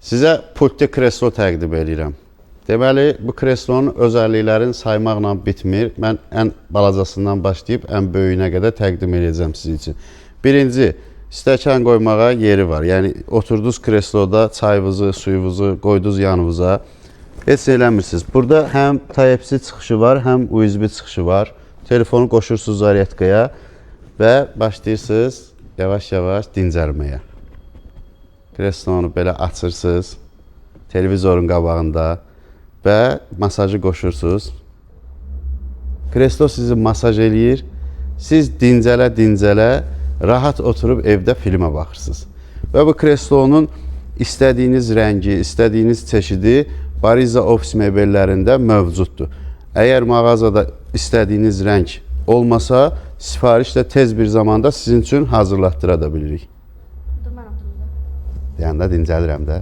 Sizə pultli kreslo təqdim eləyirəm. Deməli, bu kreslonun özəlliklərini saymaqla bitmir. Mən ən balacasından başlayıb ən böyüyünə qədər təqdim eləyəcəm sizin üçün. Birinci, stəkan qoymağa yeri var. Yəni oturdunuz kresloda çayınızı, suyunuzu qoydunuz yanınıza. Heç nə eləmirsiniz. Burada həm Type-C çıxışı var, həm USB çıxışı var. Telefonu qoşursunuz zaryadkaya və başlayırsınız yavaş-yavaş dincəlməyə. Kreslonu belə açırsınız televizorun qabağında və masajı qoşursunuz. Kreslo sizi masaj eləyir. Siz dincələ-dincələ rahat oturub evdə filmə baxırsınız. Və bu kreslonun istədiyiniz rəngi, istədiyiniz çeşidi Bariza ofis mebellərində mövcuddur. Əgər mağazada istədiyiniz rəng olmasa, sifarişlə tez bir zamanda sizin üçün hazırlatdıra da bilirik. Dur mən oturacağım. Deyəndə dincəlirəm də.